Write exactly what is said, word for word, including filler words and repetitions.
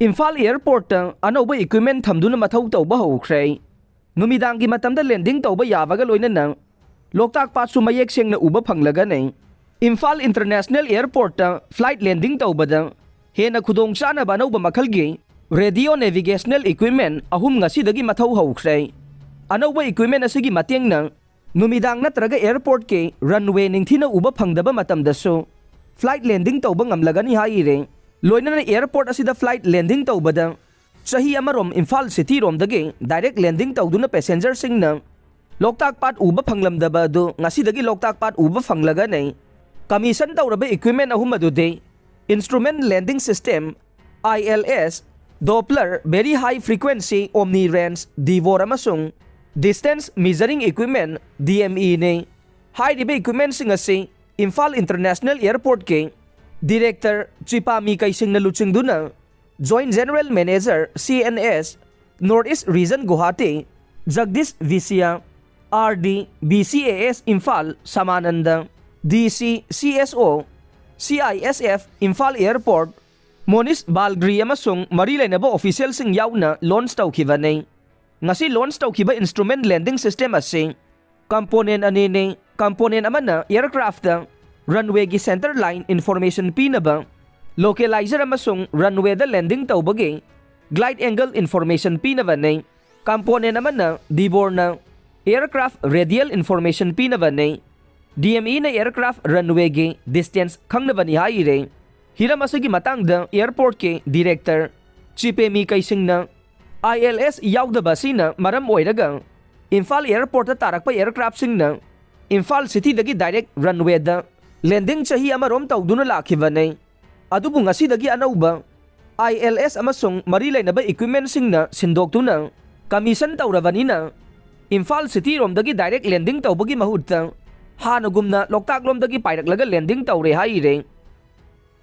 ꯏꯝꯐꯥꯜ ꯑꯦꯌꯔꯄꯣꯔꯠꯇ ꯑꯅꯧꯕ ꯏꯀ꯭ꯋꯤꯞꯃꯦꯟ ꯊꯝꯗꯨꯅ ꯃꯊꯧ ꯇꯧꯕ ꯍꯧꯈ꯭ꯔꯦ꯫ ꯅꯨꯃꯤꯗꯥꯡꯒꯤ ꯃꯇꯝꯗ ꯂꯦꯟꯗꯤꯡ ꯇꯧꯕ ꯌꯥꯕꯒ ꯂꯣꯏꯅꯅ ꯂꯣꯛꯇꯥꯛ ꯄꯥꯠꯁꯨ ꯃꯌꯦꯛ ꯁꯦꯡꯅ ꯎꯕ ꯐꯪꯂꯒꯅꯤ꯫ ꯏꯝꯐꯥꯜ ꯏꯟꯇꯔꯅꯦꯁꯅꯦꯜ ꯑꯦꯌꯔꯄꯣꯔꯠꯇ ꯐ꯭ꯂꯥꯏꯠ ꯂꯦꯟꯗꯤꯡ ꯇꯧꯕꯗ ꯍꯦꯟꯅ ꯈꯨꯗꯣꯡꯆꯥꯅꯕ ꯑꯅꯧꯕ ꯃꯈꯜꯒꯤ ꯔꯦꯗꯤꯑꯣ ꯅꯦꯚꯤꯒꯦꯁꯅꯦꯜ ꯏꯀ꯭ꯋꯤꯞꯃꯦꯟ ꯑꯍꯨꯝ ꯉꯁꯤꯗꯒꯤ ꯃꯊꯧ ꯍꯧꯈ꯭ꯔꯦ꯫ ꯑꯅꯧꯕ ꯏꯀ꯭ꯋꯤꯞꯃꯦꯟ ꯑꯁꯤꯒꯤ ꯃꯇꯦꯡꯅ ꯅꯨꯃꯤꯗꯥꯡ ꯅꯠꯇ꯭ꯔꯒ ꯑꯦꯌꯔꯄꯣꯔꯠꯀꯤ ꯔꯟꯋꯦ ꯅꯤꯡꯊꯤꯅ ꯎꯕ ꯐꯪꯗꯕ ꯃꯇꯝꯗꯁꯨ ꯐ꯭ꯂꯥꯏꯠ ꯂꯦꯟꯗꯤꯡ ꯇꯧꯕ ꯉꯝꯂꯒꯅꯤ ꯍꯥꯏꯔꯦ꯫ ꯂꯣꯏꯅꯅ ꯑꯦꯌꯔꯄꯣꯔꯠ ꯑꯁꯤꯗ ꯐ꯭ꯂꯥꯏꯠ ꯂꯦꯟꯗꯤꯡ ꯇꯧꯕꯗ ꯆꯍꯤ ꯑꯃꯔꯣꯝ ꯏꯝꯐꯥꯜ ꯁꯤꯇꯤꯔꯣꯝꯗꯒꯤ ꯗꯥꯏꯔꯦꯛ ꯂꯦꯟꯗꯤꯡ ꯇꯧꯗꯨꯅ ꯄꯦꯁꯦꯟꯖꯔꯁꯤꯡꯅ ꯂꯣꯛꯇꯥꯛ ꯄꯥꯠ ꯎꯕ ꯐꯪꯂꯝꯗꯕ ꯑꯗꯨ ꯉꯁꯤꯗꯒꯤ ꯂꯣꯛꯇꯥꯛ ꯄꯥꯠ ꯎꯕ ꯐꯪꯂꯒꯅꯤ꯫ ꯀꯃꯤꯁꯟ ꯇꯧꯔꯕ ꯏꯀ꯭ꯋꯤꯞꯃꯦꯟ ꯑꯍꯨꯝ ꯑꯗꯨꯗꯤ instrument landing system, I L S, Doppler very high frequency omni range ꯗꯤꯕꯣꯔ ꯑꯃꯁꯨꯡ distance measuring equipment, D M ꯏꯅꯤ꯫ ꯍꯥꯏꯔꯤꯕ ꯏꯀ꯭ꯋꯤꯞꯃꯦꯟꯁꯤꯡ ꯑꯁꯤ ꯏꯝꯐꯥꯜ ꯏꯟꯇꯔꯅꯦꯁꯅꯦꯜ ꯑꯦꯌꯔꯄꯣꯔꯠꯀꯤ ꯗꯤꯔꯦꯛꯇꯔ ꯆꯤꯄꯥꯃꯤ ꯀꯩꯁꯤꯡꯅ ꯂꯨꯆꯤꯡꯗꯨꯅ joint general manager, C N S, north east region Guwahati, Jagdish ꯚꯤꯁꯤꯌꯥ, R D, B C A ꯑꯦꯁ ꯏꯝꯐꯥꯜ ꯁꯃꯥꯅꯟꯗ, ꯗꯤ ꯁꯤ, ꯁꯤ S O, C I S F Imphal airport, Monish ꯕꯥꯜꯒ꯭ꯔꯤ ꯑꯃꯁꯨꯡ ꯃꯔꯤ ꯂꯩꯅꯕ ꯑꯣꯐꯤꯁꯤꯌꯦꯜꯁꯤꯡ ꯌꯥꯎꯅ ꯂꯣꯟꯆ ꯇꯧꯈꯤꯕꯅꯤ꯫ ꯉꯁꯤ ꯂꯣꯟꯆ ꯇꯧꯈꯤꯕ ꯏꯟꯁꯇ꯭ꯔꯨꯃꯦꯟ ꯂꯦꯟꯗꯤꯡ ꯁꯤꯁꯇꯦꯝ ꯑꯁꯤ ꯀꯝꯄꯣꯅꯦꯟ ꯑꯅꯤꯅꯤ꯫ ꯀꯝꯄꯣꯅꯦꯟ ꯑꯃꯅ ꯑꯦꯌꯔꯀ꯭ꯔꯥꯐꯇ ꯔꯟꯋꯦꯒꯤ ꯁꯦꯟꯇꯔ ꯂꯥꯏꯟ ꯏꯟꯐꯣꯔꯃꯦꯁꯟ ꯄꯤꯅꯕ ꯂꯣꯀꯦꯂꯥꯏꯖꯔ ꯑꯃꯁꯨꯡ ꯔꯟꯋꯦꯗ ꯂꯦꯟꯗꯤꯡ ꯇꯧꯕꯒꯤ ꯒ꯭ꯂꯥꯏꯗ ꯑꯦꯡꯒꯜ ꯏꯟꯐꯣꯔꯃꯦꯁꯟ ꯄꯤꯅꯕꯅꯤ꯫ ꯀꯝꯄꯣꯅꯦꯟ ꯑꯃꯅ ꯗꯤꯕꯣꯔꯅ ꯑꯦꯌꯔꯀ꯭ꯔꯥꯐ ꯔꯦꯗꯤꯌꯦꯜ ꯏꯟꯐꯣꯔꯃꯦꯁꯟ ꯄꯤꯅꯕꯅꯤ꯫ ꯗꯤ ꯑꯦꯝ ꯏꯅ ꯑꯦꯌꯔꯀ꯭ꯔꯥꯐ ꯔꯟꯋꯦꯒꯤ ꯗꯤꯁꯇꯦꯟꯁ ꯈꯪꯅꯕꯅꯤ ꯍꯥꯏꯔꯦ꯫ ꯍꯤꯔꯝ ꯑꯁꯤꯒꯤ ꯃꯇꯥꯡꯗ ꯑꯦꯌꯔꯄꯣꯔꯠꯀꯤ ꯗꯤꯔꯦꯛꯇꯔ ꯆꯤꯄꯦꯃꯤ ꯀꯩꯁꯤꯡꯅ ꯑꯥꯏ ꯑꯦꯜ ꯑꯦꯁ ꯌꯥꯎꯗꯕ ꯑꯁꯤꯅ ꯃꯔꯝ ꯑꯣꯏꯔꯒ ꯏꯝꯐꯥꯜ ꯑꯦꯌꯔꯄꯣꯔꯠꯇ ꯇꯥꯔꯛꯄ ꯑꯦꯌꯔꯀ꯭ꯔꯥꯐꯁꯤꯡꯅ ꯏꯝꯐꯥꯜ ꯁꯤꯇꯤꯗꯒꯤ ꯗꯥꯏꯔꯦꯛ ꯔꯟꯋꯦꯗ ꯂꯦꯟꯗꯤꯡ ꯆꯍꯤ ꯑꯃꯔꯣꯝ ꯇꯧꯗꯨꯅ ꯂꯥꯛꯈꯤꯕꯅꯤ꯫ ꯑꯗꯨꯕꯨ ꯉꯁꯤꯗꯒꯤ ꯑꯅꯧꯕ ꯑꯥꯏ ꯑꯦꯜ ꯑꯦꯁ ꯑꯃꯁꯨꯡ ꯃꯔꯤ ꯂꯩꯅꯕ ꯏꯀ꯭ꯋꯤꯞꯃꯦꯟꯁꯤꯡꯅ ꯁꯤꯟꯗꯣꯛꯇꯨꯅ ꯀꯃꯤꯁꯟ ꯇꯧꯔꯕꯅꯤꯅ ꯏꯝꯐꯥꯜ ꯁꯤꯇꯤꯔꯣꯝꯗꯒꯤ ꯗꯥꯏꯔꯦꯛ ꯂꯦꯟꯗꯤꯡ ꯇꯧꯕꯒꯤ ꯃꯍꯨꯠꯇ ꯍꯥꯟꯅꯒꯨꯝꯅ ꯂꯣꯛꯇꯥꯛꯂꯣꯝꯗꯒꯤ ꯄꯥꯏꯔꯛꯂꯒ ꯂꯦꯟꯗꯤꯡ ꯇꯧꯔꯦ ꯍꯥꯏꯔꯦ꯫